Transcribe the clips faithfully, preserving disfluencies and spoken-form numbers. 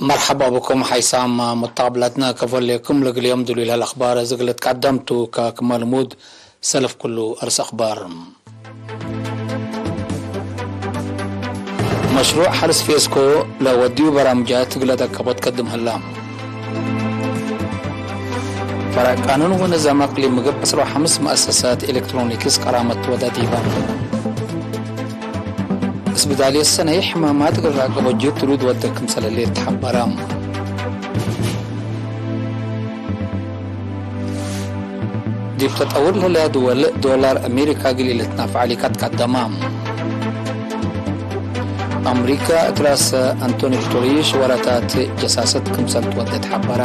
መርሐባ ብኩም ሓይሳም ሙተቃብላትና፣ ከፎሌኩም ለግል ዮም ድሉይል አልአኽባር እግል ትቀደምቱ። ከክመ ልሙድ ሰለፍ ኩሉ አርስ አኽባር። መሽሩዕ ሐርስ ፌስኮ ለወድዩ በራምጃት እግለ ደቀቦት ከድም ህላ። ፈረዕ ቃኑን ወንዛም አቅሊም ምግብ ዕስራ ወሐምስ መአሰሳት ኤሌክትሮኒክስ ቀራመት ወደ ዲበን። እስብዳልየት ሰነይ ሕማማት እግል ራቀቦ ጅህድ ትሉድ ወደ ክምሰል ህሌት ተሐበረ። ዲብ ተጠውር ለህለ ድወል ዶላር አሜሪካ እግል ኢልትናፈዕ ሊካት ቀደመ። አምሪካ እት ራስ አንቶኒ ጉተሪሽ ወራታት ጀሳሰት ክምሰል ትወዴ ተሐበረ።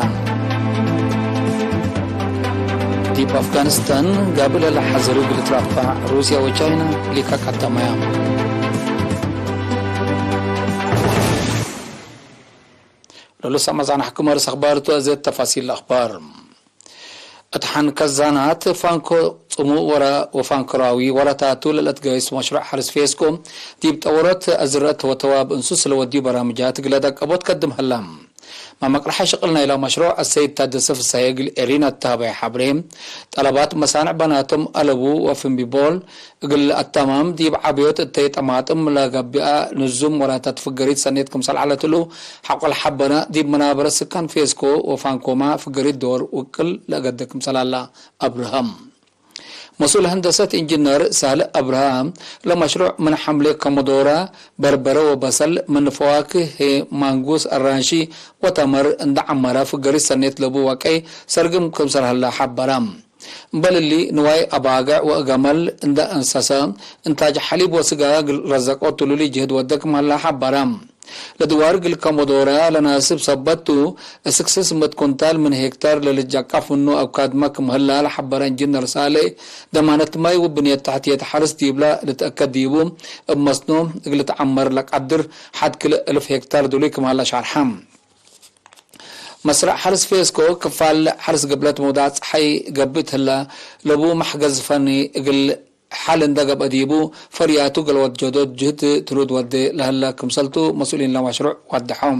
ዲብ አፍጋኒስታን ጋብእ ለለሐዝር እግል ትራፋዕ ሩስያ ወቻይና ሊካ ቀደመያ። ለሉሰ መዛናሕኩም አርስ አኽባር ቱ፣ አዜ ተፋሲል አኽባር። እት ሐን ከዛናት ፋንኮ ጽሙእ ወረ-፣ ወፋንኮራዊ ወረታቱ ለለትገይስ መሽሩዕ ሐርስ ፌስኮ፣ ዲብ ጠወሮት አዝረእት ወተዋብ እንሱስ ለወድዩ በራምጃት እግለ ደቀቦት ከድም ህላ። መመቅረሐ ሽቅል ናይላ መሽሩዕ አሰይድ ታደሰ ፍሳሄ እግል ኤሪና ተሀበየ ሐብሬ፣ ጠለባት መሳንዕ በናቶም አለቡ ወፍንቢቦል፣ እግል አተማም ዲብ ዐብዮት እተይ ጠማጥም ለገብአ ንዙም ወራታት ፍገሪት ሰኔት ክምሰል ዐለት እሉ፣ ሐቆል ሐበነ ዲብ መናበረ ስካን ፌስኮ ወፋንኮማ ፍገሪት ዶር ውቅል ለእገደ ክምሰል ዐለ አብርሃም። መስኡል ህንደሰት ኢንጅነር ሳልእ አብርሃም፣ ለመሽሩዕ ምን ሐምሌ ከመዶረ፣ በርበረ ወበሰል፣ ምን ፈዋክህ ማንጉስ፣ አራንሺ ወተመር እንደ ዐመረ ፍገሪት ሰኔት ለቡ ወቀይ ሰርግም ክምሰል ሀለ ሐበረ። እምበል እሊ፣ ንዋይ አባግዕ ወገመል እንደ እንሰሰ፣ እንታጅ ሐሊብ ወስጋ እግል ረዘቆ ትሉሊ ጅህድ ወደ ክም ሀለ ሐበረ። ለድዋር እግል ከመዶረ ለናስብ ሰበት ቱ፣ እስክ ስስ ምእት ኩንታል ምን ሄክታር ለልጃቃፍ ምኑ አብካድመ ክም ሀለ ለሐበረ እንጅነር ሳሌሕ፣ ደማነት ማይ ወብንየት ተሕትየት ሐርስ ዲብላ ልትአከድ ዲቡ፣ እብ መስኖ እግል ልትዐመር ለቀድር ሐድ ክልእ እልፍ ሄክታር ዱሉይ ክም ሀለ ሻርሐ። መስረዕ ሐርስ ፌስኮ፣ ክፋል ሐርስ ግብለት መውዳዕ ጸሓይ ገብእ ህለ፣ ለቡ መሕገዝ ፈኒ እግል ሐል እንደ ገብአ ዲቡ፣ ፈርያቱ እግል ወጀዶት ጅህድ ትሉድ ወዴ ለህለ ክምሰልቱ መስኡሊን ለመሽሩዕ ወደሐው።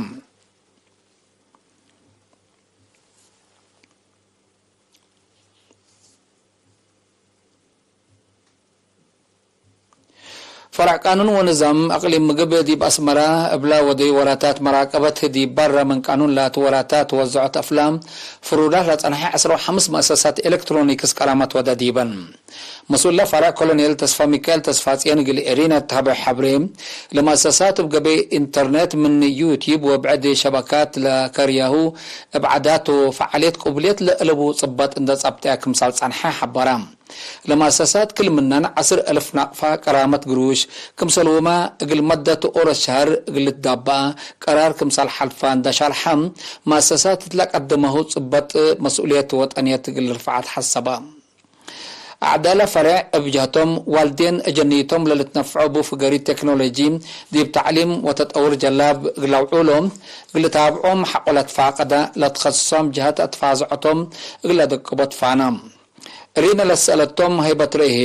ፈረዕ ቃኑን ወንዛም አቅሊም ምግብ ዲብ አስመረ፣ እብለ ወደዩ ወራታት መራቀበት ዲብ በረ ምን ቃኑን ላቱ ወራታት ወዘዖት አፍላም ፍሩዳት ለጸንሐ ዐስራ ወሐምስ መአሰሳት ኤሌክትሮኒክስ ቀራመት ወደ ዲበን። መስኡለ ፈረዕ ኮሎኔል ተስፋ ሚካኤል ተስፋጽዮን እግል ኤሪና ተሀበ ሐብሬ፣ ለመአሰሳት እብ ገበይ ኢንተርኔት ምን ዩቲዩብ ወብዕድ ሸበካት ለከርያሁ እብ ዐዳት ወፈዓልየት ቅቡልየት ለአለቡ ጽበጥ እንደ ጸብጠያ ክምሳል ጸንሐ ሐበረ። ለመአሰሳት ክል ምነን ዐስር አልፍ ናቅፋ ቀራመት ግሩሽ፣ ክምሰልሁመ እግል መደት ኦሮት ሸሀር እግል ልትዳበአ ቀራር ክምሰል ሐልፋ እንደ ሻልሐ፣ መአሰሳት እት ለቀደመሁ ጽበጥ መስኡልየት ወጠንየት እግል ልርፈዓ ተሐሰበ። አዕዳለ ፈሬዕ እብ ጀህቶም፣ ዋልዴን እጀኒቶም ለልትነፍዖ እቡ ፍገሪት ቴክኖሎጂ ዲብ ተዕሊም ወተጠውር ጀላብ እግል ለአውዑሎም፣ እግል ልታብዖም ሐቆ ለትፋቀደ፣ ለትከስሶም ጀሀት አትፋዝዖቶም እግል ለደቅቦ ትፋነ። እሪነ ለሰአለቶም ሀይበት ረኤ፣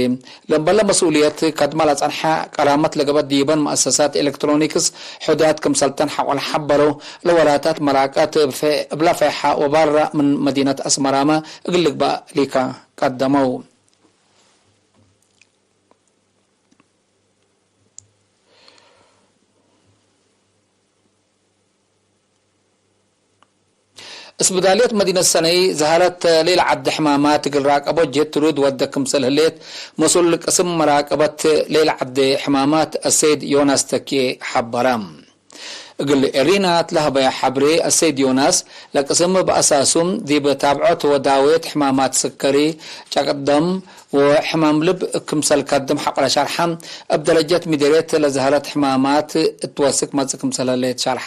ለእምበለ መስኡልየት ከድመ ለጸንሐ ቀራመት ለገበት ዲበን መአሰሳት ኤሌክትሮኒክስ ሕዳት ክምሰልተን ሐቆ ለሐበረው፣ ለወራታት መራቀት እብ ፈ-፣ እብለ ፈይሐ ወባረ ምን መዲነት አስመራመ እግል ልግበእ ሊከ ቀደመው። እስብዳልየት መዲነት ሰነይ ዘሀረት ሌል ዐዲ ሕማማት እግል ራቀቦ ጀህት ትሉድ ወደ ክምሰል ህሌት፣ መስኡል ቅስም መራቀበት ሌል ዐዲ ሕማማት አሰይድ ዮናስ ተኬ ሐበረ። እግል ኤሪና እት ለሀበየ ሐብሬ፣ አሰይድ ዮናስ፣ ለቅስም እብ አሳሱ ዲብ ታብዖት ወዳዌት ሕማማት ስከሪ፣ ጨቅጥ ደም ወሕማም ልብ ክምሰል ከድም ሐቆለ ሻርሐ፣ እብ ደረጀት ሚደርየት ለዘሀረት ሕማማት እት ወስክ መጽእ ክምሰል ህሌት ሻርሐ።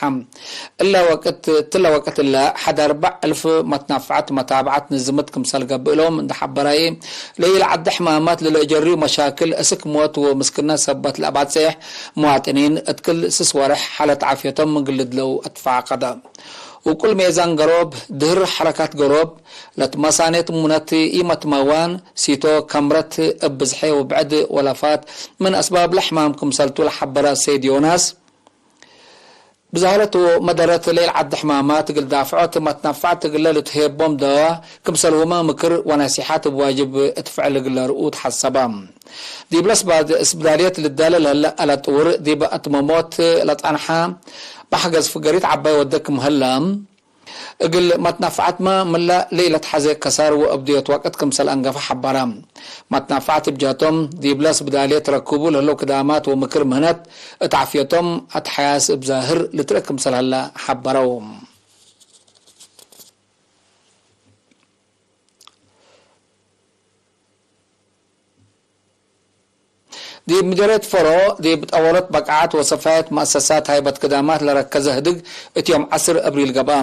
እለ ወቅት፣ እትለ ወቅት እለ ሐድ አርበዕ እልፍ መትናፈዐት መታብዐት ንዝምት ክምሰል ገብእ እሎም እንደ ሐበራዬ፣ ለኢለዐደ ሕማማት ለለአጀርዩ መሻክል እስክ ሞት ወምስክነት ሰበት ለአባጽሕ፣ መዋጥኒን እት ክል ስስ ወርሕ ሓለት ዓፍየቶም እግል ልድለው አትፋቀደ። ውቁል ሜዛን ገሮብ፣ ድህር ሐረካት ገሮብ፣ ለትመሳኔት ሙነት ኢመትመዋን፣ ሲቶ፣ ከምረት እብ ብዝሐ ወብዕድ ወለፋት ምን አስባብ ለሕማም ክምሰልቱ ለሐበረ ሰይድ ዮናስ፣ ብዝሃለት ወመደረት ለኢልዓድ ሕማማት እግል ዳፍዖት መትነፋዕት እግለ ልትሄቦም ደዋ፣ ክምሰልሁመ ምክር ወነሲሐት እብ ዋጅብ እት ፍዕል እግል ለርኡ ተሐሰበ። ዲብለ ስባድ-፣ ስብዳልየት ልዳለ ለህለ አለጥውር፣ ዲብ አትመሞት ለጠንሐ መሕገዝ ፍገሪት ዐባይ ወደ ክም ህለ፣ እግል መትነፋዕትመ ምለ ለኢለትሐዜ ከሳር ወእብድዮት ወቅት ክምሰል አንገፈ ሐበረ። መትነፋዕት እብ ጀህቶም፣ ዲብለ ስብዳልየት ረክቡ ለህለው ክዳማት ወምክር ምህነት እት ዓፍየቶም አትሐያስ እብ ዛህር ልትረእ ክምሰል ሀለ ሐበረው። ዲብ ምዴርየት ፈሮ፣ ዲብ ጠወለት በቃዓት ወሰፋየት መአሰሳት ሀይበት ክዳማት ለረከዘ ህድግ እት ዮም ዐስር እብሪል ገብአ።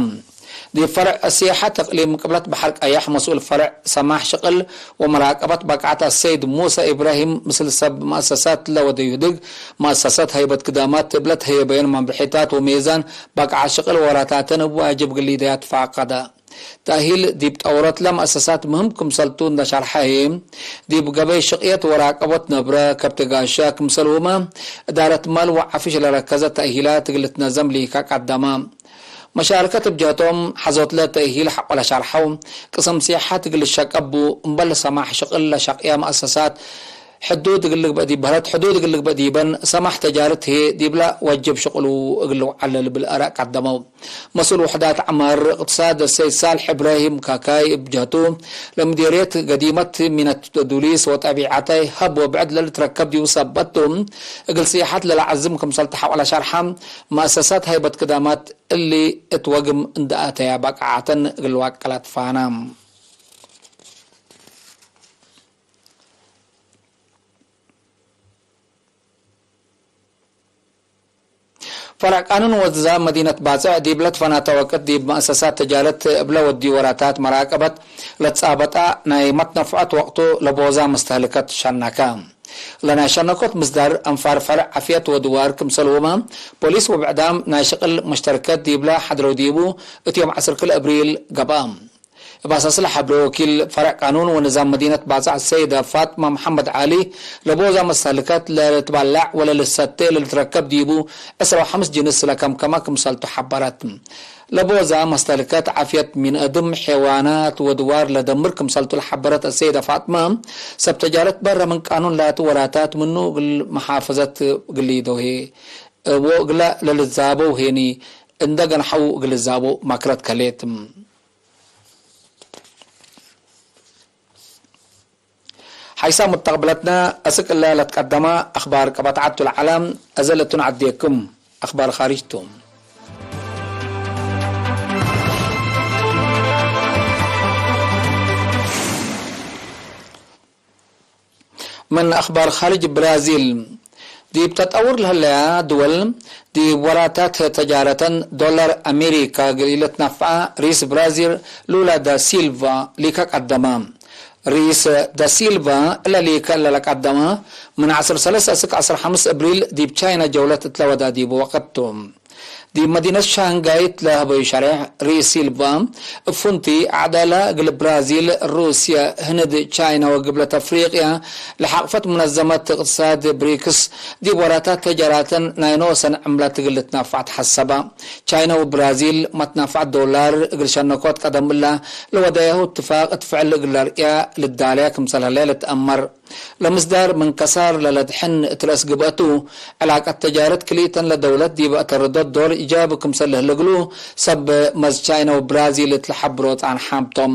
ዲብ ፈርዕ አስየሐት እቅሊም ቅብለት በሐር ቀየሕ መስኡል ፈርዕ ሰማሕ ሽቅል ወመራቀበት በቃዓት አሰይድ ሙሰ ኢብራሂም ምስል ሰብ መአሰሳት ለወደዩ ህድግ፣ መአሰሳት ሀይበት ክዳማት እብለ ተህየበየን መምርሒታት ወሜዛን በቃዓት ሽቅል ወራታተን እብ ዋጅብ ግሊደያ ትፋቀደ። ተእሂል ዲብ ጠውረትለ መአሰሳት ምህም ክምሰልቱ እንደ ሸርሐ ህዬ፣ ዲብ ገበይ ሽቅየት ወራቀቦት ነብረ ከብት ጋሻ ክምሰልሁመ እዳረት ማል ወዓፍሽ ለረከዘ ተእሂላት እግል ልትነዘም ሊከ ቀደመ። መሻርከት እብ ጀህቶም ሐዞትለ ተእሂል ሐቆ ለሸርሐው፣ ቅስም ሲሐት እግል ልሸቀቡ እምበል ሰማሕ ሽቅል ለሸቅያ መአሰሳት ሕዱድ እግል ልግበእ ዲብ በህለት፣ ሕዱድ እግል ልግበእ ዲበን፣ ሰማሕ ተጃርት ህዬ ዲብለ ወጅብ ሽቅሉ እግል ልውዓል ለልብል አራእ ቀደመው። መስኡል ውሕዳት ዐማር እቅትሳድ ሰይድ ሳልሕ እብራሂም ካካይ እብ ጀህቱ፣ ለምዴርየት ገዲመት ሚነት ዱሊስ ወጠቢዐታይ ሀብ ወብዕድ ለልትረከብ ዲቡ ሰበት ቱ፣ እግል ሲያሐት ለለዐዝም ክምሰል ተሐቆለ ሸርሐ፣ መአሰሳት ሀይበት ክዳማት እሊ እት ወግም እንደ አተያ በቃዓተን እግል ዋቀላት ፋና። ፈርዕ ቃኑን ወንዛም መዲነት ባጽዕ ዲብ ለትፈናተ ወቅት ዲብ መአሰሳት ተጃረት እብለ ወድዩ ወራታት መራቀበት ለትጻበጣ ናይ መትነፍዐት ወቅቱ ለቦዛ መስተህልከት ሸነከ። ለናይ ሸነኮት ምስዳር አንፋር ፈርዕ ዓፍየት ወድዋር ክምሰልሁመ ፖሊስ ወብዕዳም ናይ ሽቅል መሽተርከት ዲብለ ሐድረው ዲቡ እት ዮም ዐስር ክል እብሪል ገብአ። እብ አሳስ ለሐብሮ ወኪል ፈርዕ ቃኑን ወንዛም መዲነት ባጽዕ ሰይደ ፋጥመ መሐመድ ዓሊ፣ ለቦዛ መስተህልከት ለልትባላዕ ወለልሰቴ ለልትረከብ ዲቡ ዕስራ ወሐምስ ጅንስ ለከምከመ ክምሰልቱ ሐበረት። ለቦዛ መስተህልከት ዓፍየት ምን አድም፣ ሔዋናት ወድዋር ለደምር ክምሰልቱ ለሐበረት አሰይደ ፋጥመ፣ ሰብ ተጃረት በረ ምን ቃኑን ላቱ ወራታት ምኑ እግል መሓፈዘት እግል ሊደው ህዬ፣ ወእግለ ለልዛበው ሄኒ እንደ ገንሐው እግል ልዛበው ማክረት ከሌት። ሐይሳም ሙተቅብለትነ፣ አስክ እለ ለትቀደመ አክባር ቀበጣዐቱ ለዐለ፣ አዘ ለቱን ዐዴክም አክባር ካርጅ ቱ። ምን አክባር ካርጅ ብራዚል፣ ዲብ ተጠውር ለህለያ ድወል፣ ዲብ ወራታት ተጃረተን ዶላር አሜሪካ እግል ኢልትነፍዐ፣ ርኢስ ብራዚል ሉላ ዳ ሲልቫ ሊከ ቀደመ። ርኢስ ዳ ሲልቫ እለ ሊከ እለ ለቀደመ፣ ምን ዐስር ሰለስ እስክ ዐስር ሐምስ እብሪል ዲብ ቻይና ጀውለት እትለ ወዳ ዲቡ ወቅት ቱ። ዲብ መዲነት ሻንጋይ እት ለሀበዩ ሸሬሕ፣ ርኢስ ሲልቫ፣ እብ ፍንቱይ አዕዳለ እግል ብራዚል፣ ሩስየ፣ ህንድ፣ ቻይና ወግብለት አፍሪቅያ ለሐቅፈት ሙነዘመት እቅትሳድ ብሪክስ፣ ዲብ ወራታት ተጃራተን ናይ ኖሰን ዕምለት እግል ልትናፋዕ ተሐሰበ። ቻይና ወብራዚል፣ መትናፋዕ ዶላር እግል ሸነኮት ቀደም እለ ለወደያሁ እትፋቅ እት ፍዕል እግል ለርእያ ልዳለያ ክምሰል ህለ ልትአመር። ለምስዳር ምን ከሳር ለለድሕን እት ረአስ ግብአቱ፣ ዕላቀት ተጃረት ክልኢተን ለደውለት ዲብ አተርዶት ዶር ኢጃቢ ክምሰል ለህለ እግሉ፣ ሰብ መዝ ቻይና ወብራዚል እት ለሐብሮ ጻንሓም ቶም።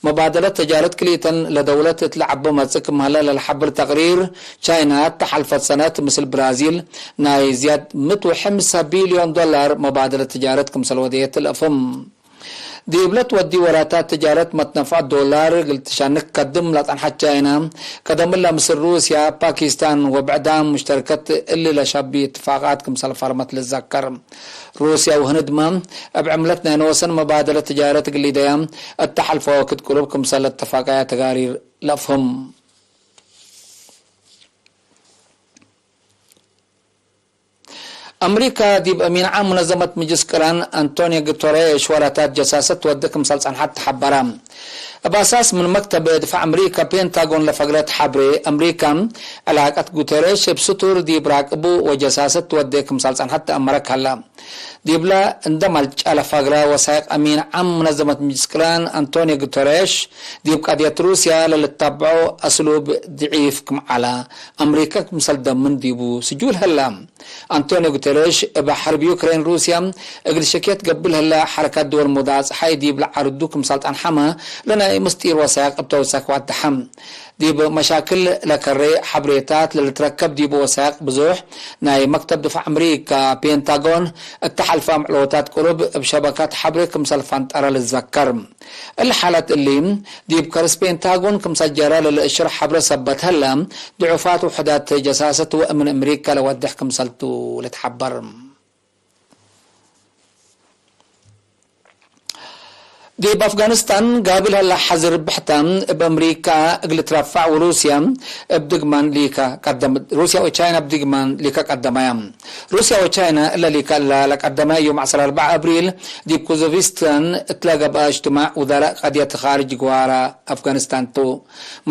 መባደለት ተጃረት ክልኢተን ለደውለት እት ለዐቦ መጽእ ክም ሀለ ለለሐብር ተቅሪር፣ ቻይና እተ ሐልፈት ሰነት ምስል ብራዚል ናይ ዝያድ ምእት ወሐምሳ ቢልዮን ዶላር መባደለት ተጃረት ክምሰል ወደየት ለአፍህም። ዲብለ ትወዲ ወራታት ትጃረት መትነፍዐት ዶላር እግል ትሸንክ ከድም ለጸንሐት ቻይና፣ ቀደም እለ ምስል ሩስያ፣ ፓኪስታን ወብዕዳም ሙሽተርከት እሊ ለሸቢ እትፋቃት ክምሰል ፈርመት ልዘከር። ሩስያ ወህንድመ እብ ዕምለት ናይ ኖሰን መባደለት ትጃረት እግል ሊደያ እተ ሐልፈ ወክድ ቅሩብ ክምሰል ለተፋቀያ ተጋሪር ለአፍህም። አምሪካ ዲብ አሚን ዓም ሙነዘመት ምጅልስ ቅራን አንቶኒዮ ጉተሬሽ ወራታት ጀሳሰት ትወዴ ክምሰል ጸንሐት ተሐበረ። እብ አሳስ ምን መክተብ ድፋዕ አምሪካ ፔንታጎን ለፈግረት ሐብሬ፣ አምሪካ ዕላቀት ጉተሬሽ እብ ስቱር ዲብ ራቅቡ ወጀሳሰት ትወዴ ክምሰል ጸንሐት ተአመረ ከላ። ዲብለ እንደ መልጫ ለፈግረ ወሳይቅ አሚን ዓም ሙነዘመት ምጅልስ ቅራን አንቶኒዮ ጉተሬሽ፣ ዲብ ቀድየት ሩስያ ለልታብዖ አስሉብ ድዒፍ ክም ዐለ፣ አምሪካ ክምሰል ደምን ዲቡ ስጁል ሀለ። አንቶኒዮ ጉተሬሽ፣ እብ ሐርብ ዩክሬን ሩስያ እግል ሽኬት ገብእ ለህለ ሐረካት ድወል ሙዳጽሓይ ዲብ ለዐርዱ ክምሰል ጸንሐመ፣ ለናይ ምስጢር ወሳይቅ እብ ተውሳክ ወአተሐም። ዲብ መሻክል ለከሬ ሐብሬታት ለልትረከብ ዲቡ ወሳይቅ ብዙሕ፣ ናይ መክተብ ድፋዕ አምሪካ ፔንታጎን እተ ሐልፈ አምዕሎታት ቅሩብ እብ ሸበካት ሐብሬ ክምሰል ፈንጠረ ልዘከር። እሊ ሓለት እሊ፣ ዲብ ከርስ ፔንታጎን ክምሰል ጀረ ለልእሽር ሐብሬ ሰበት ሀለ፣ ድዑፋት ውሕዳት ጀሳሰት ወእምን አምሪካ ለወድሕ ክምሰልቱ ልትሐበር። ዲብ አፍጋኒስታን ጋብል ሀለ ሐዝር ብሕተ እብ አምሪካ እግል ትረፋዕ ወሩስያ እብ ድግማን ሊከ ቀደም-፣ ሩስያ ወቻይና እብ ድግማን ሊከ ቀደመያ። ሩስያ ወቻይና እለ ሊከ እለ ለቀደመያ ዮም ዐስር አርበዕ አብሪል ዲብ ኩዞቪስታን እትለ ገብአ እጅትማዕ ውዘራእ ቀድየት ኻርጅ ግዋራ አፍጋኒስታን ቱ።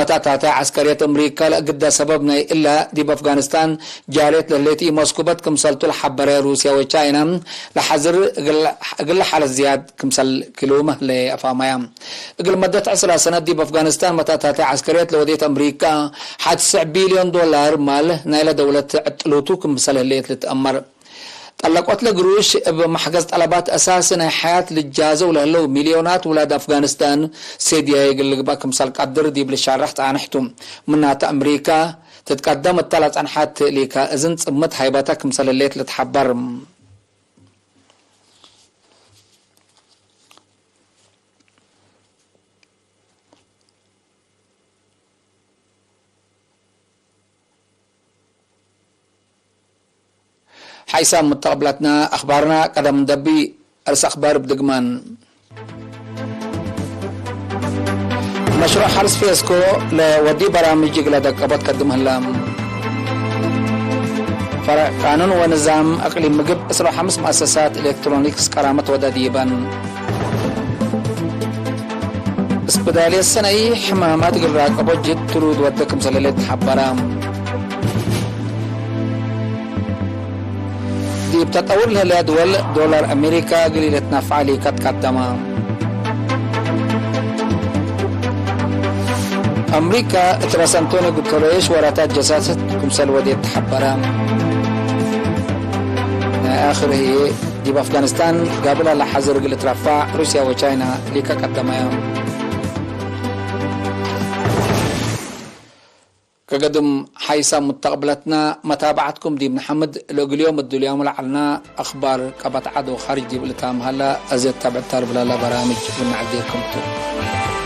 መታታተ ዐስከርየት አምሪካ ለእግዳ ሰበብ ናይ እለ ዲብ አፍጋኒስታን ጃርየት ለህሌት ኢመስኩበት ክምሰልቱ ለሐበረ ሩስያ ወቻይና ለሐዝር እግል፣ እግል ሓለት ዝያድ ክምሰል ክሉመ ህለ አፋመያ። እግል መደት ዕስራ ሰነት ዲብ አፍጋኒስታን መታታተ ዐስከርየት ለወዴት አምሪካ ሐድ ስዕ ቢልዮን ዶላር ማል ናይለ ደውለት ዕጥሉቱ ክምሰል ህሌት ልትአመር። ጠለቆት ለግሩሽ እብ መሕገዝ ጠለባት አሳሲ ናይ ሐያት ልጃዘው ለህለው ሚልዮናት ውላድ አፍጋኒስታን ሴድያይ እግል ልግበእ ክምሰል ቀድር ዲብ ልሻረሕ ጸንሕቱ። ምናተ አምሪካ ትትቀደም እተ ለጸንሐት ሊከ እዝን ጽምት ሃይበተ ክምሰል ህሌት ልትሐበር። ሓይሳም ሙተቀብላትና አክባርና ቀደም እንደቢ። አርስ አክባር እብ ድግማን። መሽሩዕ ሐርስ ፌስኮ ለወዲ በራምጅ እግለ ደቀቦት ከድም ህለ። ፈርዕ ቃኑን ወንዛም አቅሊም ምግብ ዕስራ ወሐምስ መአሰሳት ኤሌክትሮኒክስ ቀራመት ወደ ዲበን። እስፕዳልየት ሰነይ ሕማማት እግል ራቀቦ ጅድ ትሩድ ወደ ክምሰል ለልትሐበረ። ዲብ ተጠውር ለህለ ድወል ዶላር አሜሪካ እግል ኢልትነፈዐ ሊከ ትቀደመ። አምሪካ እት ረአስ አንቶኒ ጉተሬሽ ወራታት ጀሳሰት ክምሰል ወዴት ተሐበረ። ናይ አክር ህዬ፣ ዲብ አፍጋኒስታን ጋብላ ለሐዝር እግል ልትረፋዕ ሩስያ ወቻይና ሊከ ቀደመያ። ከገድም ሓይሳም ሙተቅብለትና መታብዐትኩም ዲብ ነሐምድ። ለእግል ዮም እዱልያሙ ለዐልና አክባር ቀበት ዐድ ወካርጅ ዲብ ልታም ሀላ። አዜ ተብዕት ታርብላላ በራምጅ ብናዕዴኩም ቱ።